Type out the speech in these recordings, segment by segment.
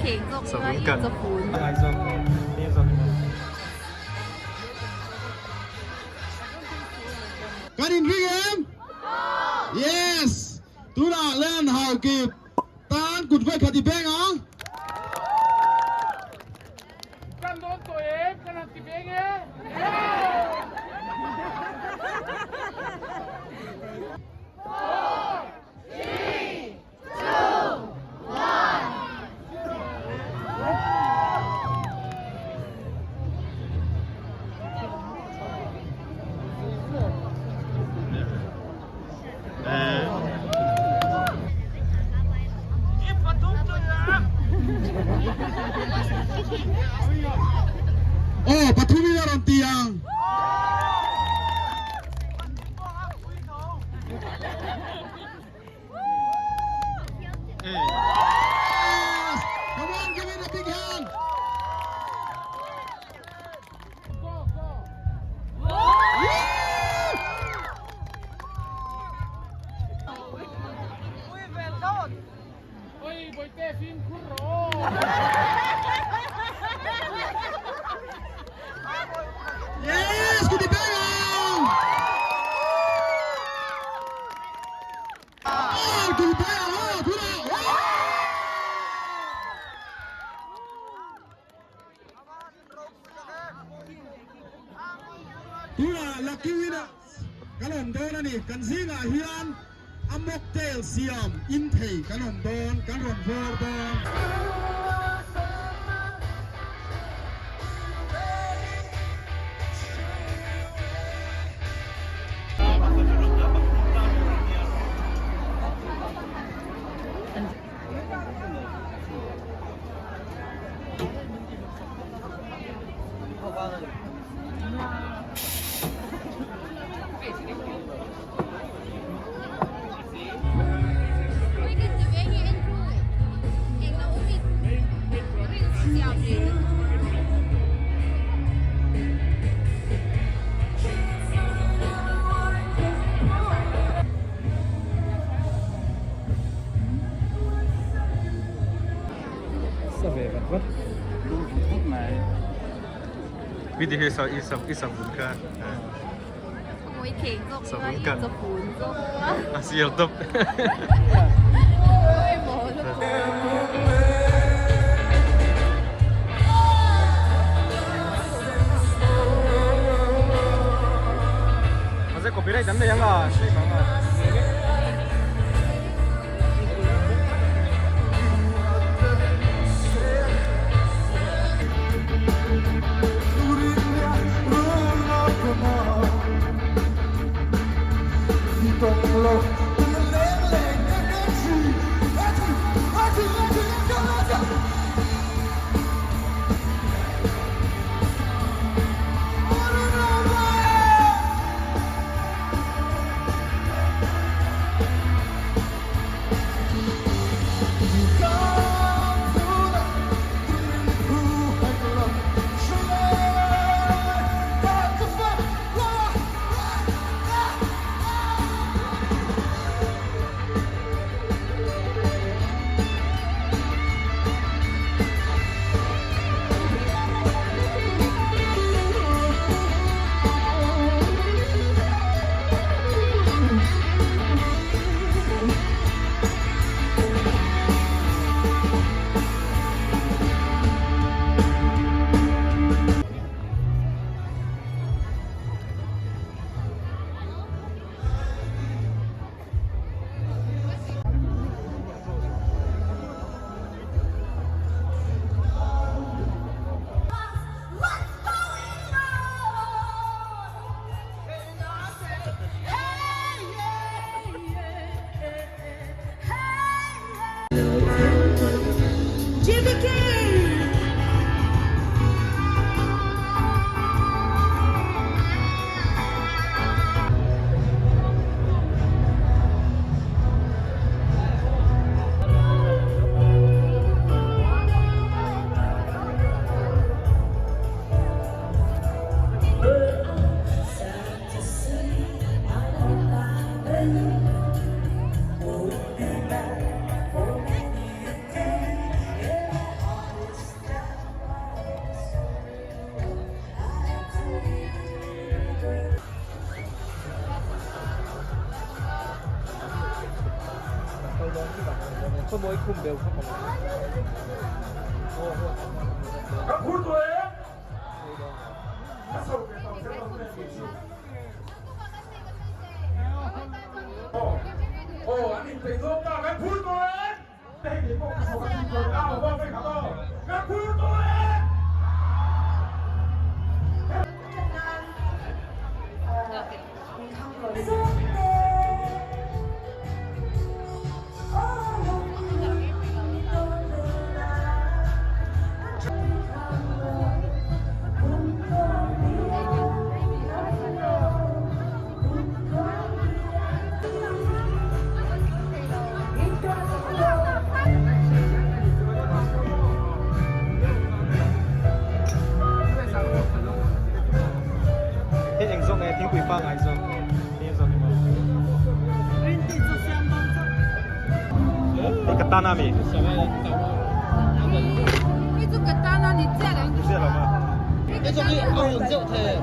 Savun kan. Kan inring em? Yes! Tunah Len Haukip tan kut vawi khat i beng ang. Kan dawn tawh em? Kan han ti beng e. Four, three, two, one. Aw pathum in a rawn ti ang. Yes! Come on, give it a big hand. Yes, good bang! Oh, good bang! Oh, good Tunah lucky winners kan awm dawn a ni. Kan zingah hian a mocktail siam in thei kan awm dawn, kan rawn vawr dawn. Sa ve vat vat. Video hi sa i sa i sa vun kha. Savun kan. A sial top. Mase copyright an nei ang a, hre mang a. Kan phur tawh em? Ka sawi ve tawh zel lo nge tih chu. Aw, an inpeih dawn ta, kan phur tawh em? Hei kei pawh ka sawi ka tih tawh a, aw vek ang aw. Kan phur tawh em? Hei eng zawk nge thingpui pangngai zawk hei eng zawk nge maw Hei katana mi Hei chu katana ni chiah lo Chiah lo ma Hei chu a hun zeuh thei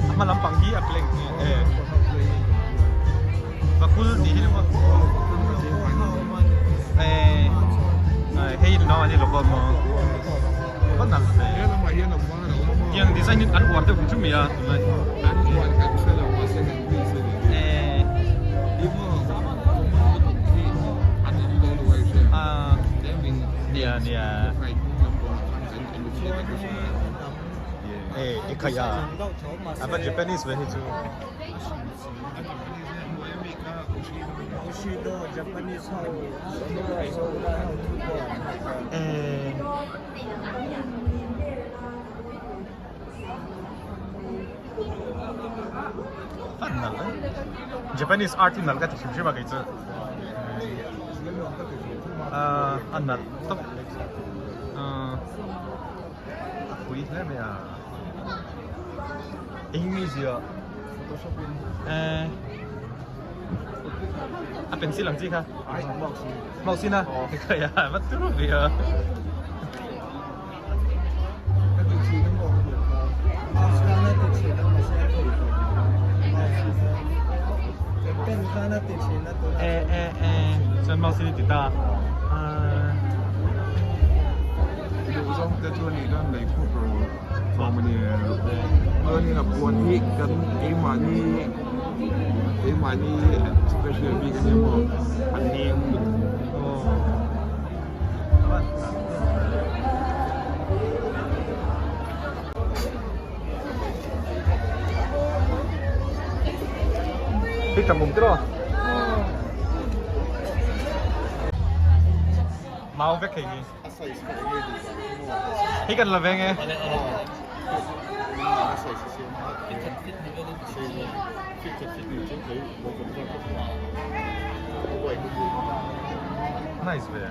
A hma lampang hi a blank nge e Vakul tih hi lawng a e hei lo ani lo bawm maw va nalh ve tiang design hi an uar deuh hrim hrim mai a tunlai nia nia e e khai a a va Japanese ve hi chu e Fan nalh e. Japanese art hi nalh ka ti hrim hrim a kei chu. Ahh a nalh tawp. Ahh a pui hle mai a. Eng nge zia eh a pencil ang chi kha. Mouse in a. Khaia va turu ve a. E e e chuan mouse in i ti ta Duhzawng te chu anih chuan lei khup rawh tlawm a ni chuanin a puan hi kan keimahni keimahni special bik a nia maw a nem lutuk. Hei tam awm tiraw? Mau vek hei hi. Hei kan la veng e. Nice ve.